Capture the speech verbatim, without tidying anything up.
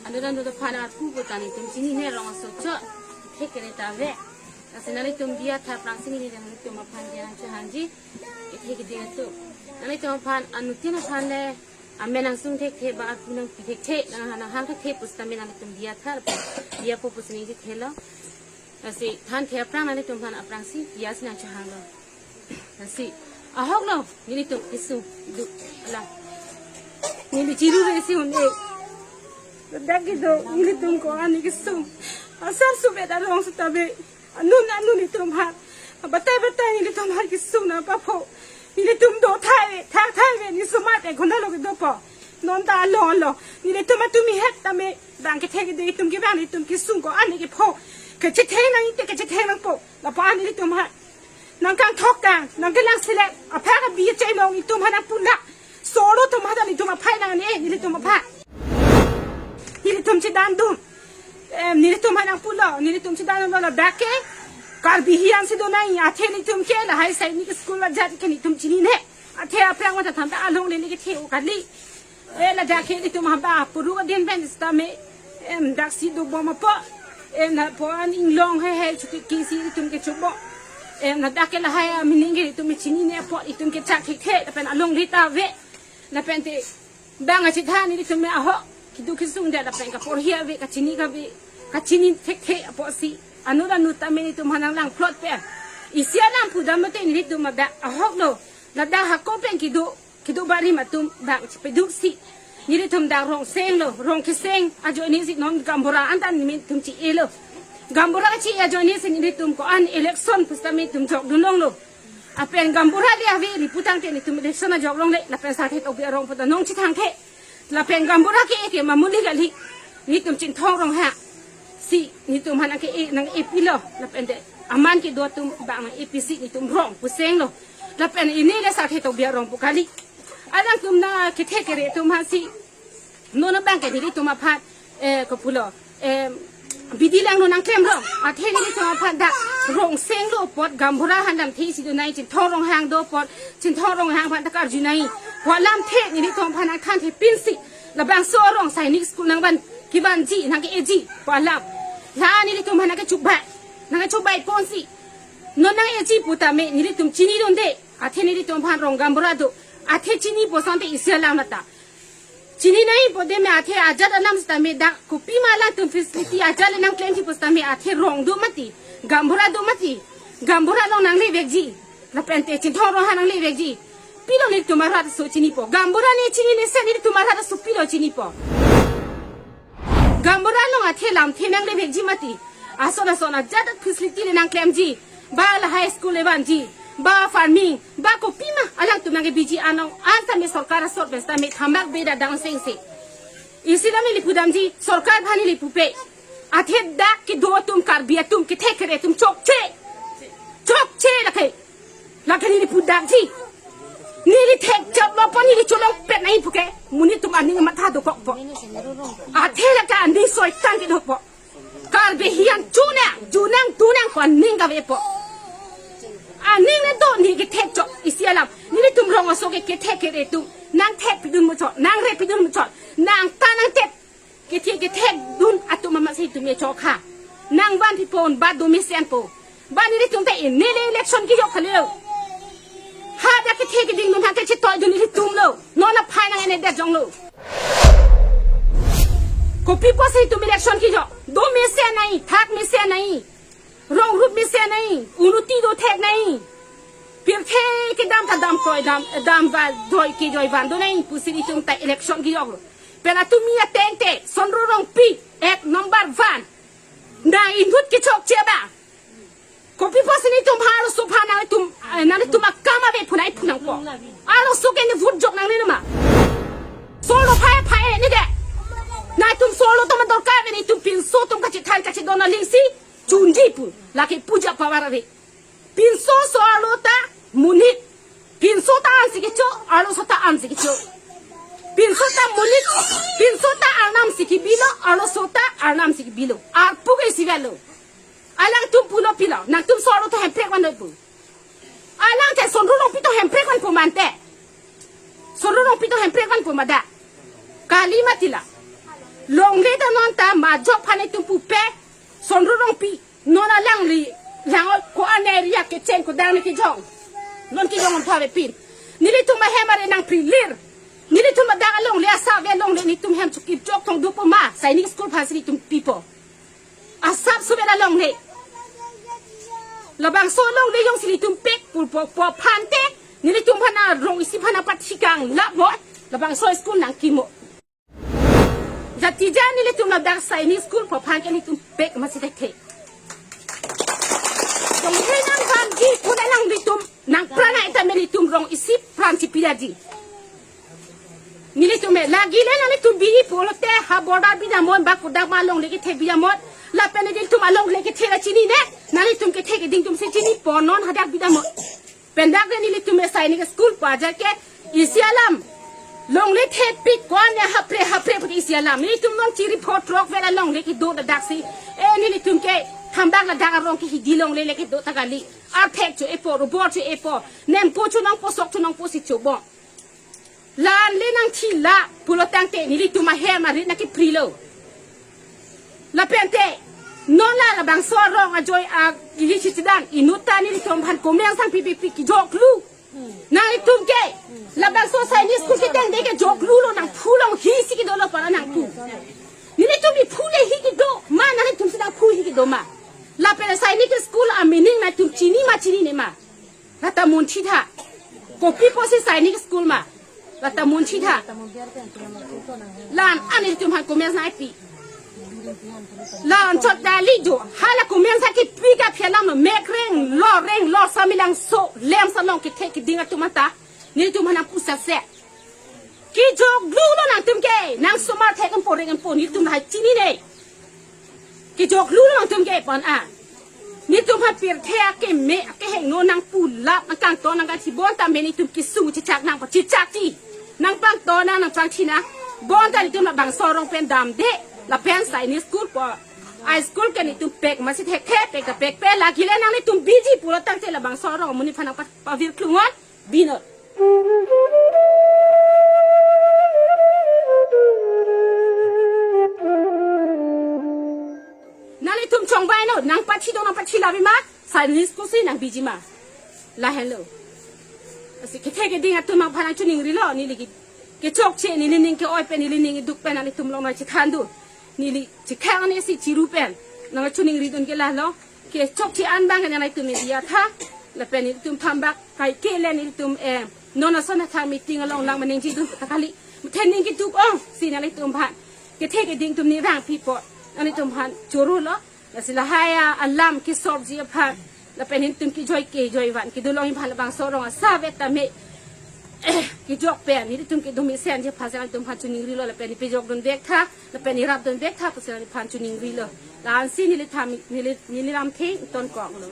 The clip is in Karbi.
Anut anut aphan arpu pu ta nelitum chinine, rong aso chot, thek kere ta ave. Lasi nanglitum diya tha aphrangsi neli nanglitum aphan diya nangchehangji. Kethe keding atum, nanglitum aphan anuttin aphan le amen nangsung thekthe, ba arpu nangpi thekthe, nang, nanghang thekthe pusitame nanglitum diya tha, diyapo pusi neli thelo. Lasi thanthe aphrang nanglitum aphan aphrangsi diya si nangchehanglo. Lasi ahoklo nelitum kesung duk la. Neli chirure si un-e. Dak kedo nelitum ko-an kesung. Asar subet arong seta be. Anun anun nelitum aphan, batai batai nelitum aphan kesung nangpapho. Nelitum do thai, tha thai ve, neli sumat e khonalo kedopo. Non ta along along nelitum atum ihet tame, bang kethe keding atum ke bang nelitum kesung ko-an kepho. Kachetheng nang ite, kachetheng nangpo. Lapu-an nelitum aphan nangkangthok kang, nangkelang selek, aphan abi chai nong nelitum aphan nangpulak. Solo atum aphan nelitum aphai nangne, nelitum aphan. Nelitum chedandun. Em, nelitum aphan nangpulo, nelitum chedandunlo ladak ke. Karbi hian si do nai, athe nelitum ke lahai sainik school ajat ke nelitum chinine. Athe aphrang mata than ta along le neli kethe-o kali. E, ladak ke nelitum hamba puru adin pen sitame. Em, daksi dobom apot. Em, na pon inglong he he chuti kisi nelitum kechobom. Em, na dak ke lahai a meaning ke nelitum chinine apot, nelitum kechak thekthe, lapen alongle ta ave. Lapen te bang achethan nelitum me ahok, keduk kesung det lapen kaporhi ave, kachini kave, kachini thekthe apotsi anut anut tame nelitum aphan nanglang plot pe. Isi alam pudam mate nelitum ada ahoklo. Ladak hako pen kedo, kedo barim atum bang chipeduksi. Nelitum dak rong senglo, rong keseng ajoine si non gaonbura anta nelitum chi-elo. Gaonbura chi ajoine si nelitum ko-an election pusitame nelitum jokdun longlo. Lapen gaonbura le ave, ripu tangte nelitum election ajok longle, lapen Sarthe Tokbi arong puta nong chethangthe. Lapen gaonbura ke-e ke mamuli kali, nelitum Chinthong Ronghang si nelitum aphan nang ke-e, nang-epilo, lapen te aman kedo atum bang nang-episi nelitum rong pusenglo. Lapen ini le Sarthe Tokbi arong pu kali. Alangtum na kethe kere atum aphansi non abang ke nelitum aphan, eh, kopulo, eh, bidi langno nangklem rong. Athe nelitum aphan dak rong senglo apot gaonbura aphan lamthe si do nai, Chinthong Ronghang do apot, Chinthong Ronghang aphan ta karju nai. Pu alamthe nelitum aphan nangthanthepinsi, labangso arong sainik school nangvan kevanji, nang ke-eji pu alam. La nelitum aphan nang kechubei, nang kechubei ponsi non nang-eji putame nelitum chinidunde. Athe nelitum aphan rong gaonbura do. Athe chinipo asonte isi alam mata. Chini nai po deme athe ajat alam sitame dak kopima alangtum facility ajat le nangklemji pusitame athe rong do mati, gaonbura do mati, gaonbura along nanglevekji, lapen te Chinthong Ronghang nanglevekji. Pilo nelitum arat aso chinipo? Gaonbura ne chinine si nelitum arat aso pilo chinipo? Gaonbura along athe lamthe nanglevekji mati. Ason ason ajat facility le nangklemji. Ba lahai school le vanji. Ba farming. Ba kopima alangtum nang kebiji anong. An tame sorkar asor pen sitame thambak beda dang sengse. Isi tame neli pudamji, sorkar aphan neli pupe. Athe dak kedo atum Karbi atum kethe kere atum chokche. Chokche lake. Lake neli pudakji. Neli thekchaplo apot neli cholongpet nai puke. Monit atum aning matha dokokpo. Athe lake aning soitan kedopo. Karbi hian chunang, chunang, tunang ko aning kavepo. Aning ne do neli kethekchok isi alam. Nelitum rong aso ke kethe kere atum nangthekpidun muchot, nangrepidun muchot. Nang ta nangthek. Kethe kethekdun atum amatsi itum echok ha. Nangvan pipon ba do mesenpo. Ba nelitum ta ini le election kejok kali lo. Hadak kethe keding dun ha kechetoidun nelitumlo. Non aphai nang-enedet jonglo. Kopi pusi itum election kejok? Do mesen nai, thak mesen nai. Rong rup mesen nai, unuti do thek nai. Pirthe kedam ta damkroi dam, dam ba doi kejoi van do nai pusi itum ta election kejoklo. Pen atum mi ateng te, Sonro Rongpi, ek number one. Na inut kechokche ba. Kopi pusi nelitum ha arloso aphan nangtum, eh, nangtum akam ave pu nai pu nangpo. Arloso ke ne vote jok nangne nama. Solo phai phai ne de. Nangtum solo atum dorkar ave, nelitum pinso atum kachethai kachedon alingsi chunji pu. Lake puja power ave. Pinso so arlo ta monit. Pinso ta ansi kecho, arloso ta ansi kecho. Pinso ta monit, pinso ta arnam si kebilo, arloso ta arnam si kebilo. Arpu ke isi avelo. Alangtum pulo pilo, nangtum solo atum hemprek vanlo pu. Alang te Sonro Rongpi atum hemprek vanpo mante. Sonro Rongpi atum hemprek vanpo ma da. Kali Matila. Longle ta non ta majok aphan itum pupe. Sonru Rongpi. Non alangli. Lang ko-an area kecheng kodang ni kejong. Non kejong on thave pin. Nelitum ahem are nangprilir. Nelitum adang alongle asap ve longle nelitum hem chukip jok thong dopo ma. Sainik School aphansi nelitum pipo. Asap suve alongle. Labangso alongle jongsi nelitum pek pulpo po aphan te. Nelitum aphan arong isi aphan apat hikang lap mo. Labangso school nangkimo. Jati jan nelitum ladak Sainik School po aphan ke nelitum pek masi thekthe. Jong he nang vanji pun alanglitum nangpran ai ta nelitum rong isi pran chipidaji. Nelitum me lagi le nanglitum bi pulote ha border bidamnon ba kodak ma longle kethe bidamnon. Lapen nelitum alongle kethe la chinine. Nanglitum kethe keding atumsi chinipo non hadak bidamnon. Pendak le nelitum me Sainik School po ajar ke isi alam. Longle thepik ko-an ne hapre hapre pute isi alam. Nelitum non chiri pho throk vela longle kedo dadaksi. E nelitum ke thambak ladak arong ke hidi longle le kedo ta kali. Arthek cho-epo, rubor cho-epo. Nemko chonongpo sok chonongpo si chobom. La-an le nangthila pulo tangte nelitum ahem arit nangkeprilo. Lapen te non la labangso arong ajoine ahi chichidan inut ta nelitum aphan komeng sang pipipi kejoklu. Nanglitum ke labangso Sainik School ketengde kejoklu lo nangphu longhi si kedolo para nangphu. Nelitum iphu le hi kedo ma nanglitumsi nangphu hi kedo ma. Lapen Sainik School a-meaning nangtum chini ma chinine ma. Lata munthi tha. Kopi pusi Sainik School ma. Lata munthi tha. La-an nelitum aphan komeng nangpi. La-an chot dali jo. Hala komeng sa kipi ka phelam lo. Mek reng lo reng lo Samelangso. Lem salong kethe keding atum anta. Nelitum aphan nangpu sase. Kejoklu lo nangtum ke. Nangsomar thek empo reng empo nelitum lahai chinine. Kejoklu lo nangtum ke pon a. Nelitum aphan pirthe akeme akehingno nangpulap nangkangton nangkangthi bonta me nelitum kesung chechak nangpachechak ti. Nangpangton nang nangpangthi nang. Bonta nelitum labangso arong pen damde. Lapen Sainik School po. A-school ke nelitum pek masi thekthe pek ta pekpe lagi le nanglitum biji pulo tangte labangso arong amonit aphan nangpa- pavirklungon. Binot. Nanglitum chongvai non, nangpathi dong nangpathi labi ma, Sainik School si nangbiji ma. Lahenlo. Lasi kethe keding atum aphan nangchoningrilo, neli ke, kechokche, neli ning ke-oi pen, neli ning iduk pen, nanglitum along nangchethandun. Neli chekhang ani si chiru pen. Nangchoningri dun ke lahelo. Kechokche an abang ke nanglitum media tha. Lapen nelitum thambak kai ke le nelitum eh. Non ason atha meeting along lang maningjedun ta kali. Thening keduk ong si nanglitum aphan. Kethe keding atum neli rang pipo. Nanglitum aphan choro lo. Lasi lahai alam kesorji aphan. Lapen nelitum kejoi kejoi van kedolong aphan labangso arong asap ve tame. Kejok pen nelitum kedun mesenji aphan si nanglitum aphan choningrilo lapen neli pejokdun vek tha. Lapen neli rapdun vek tha pusi nangliphan choningrilo. La-ansi neli tham neli neli ram theng tonkoklo.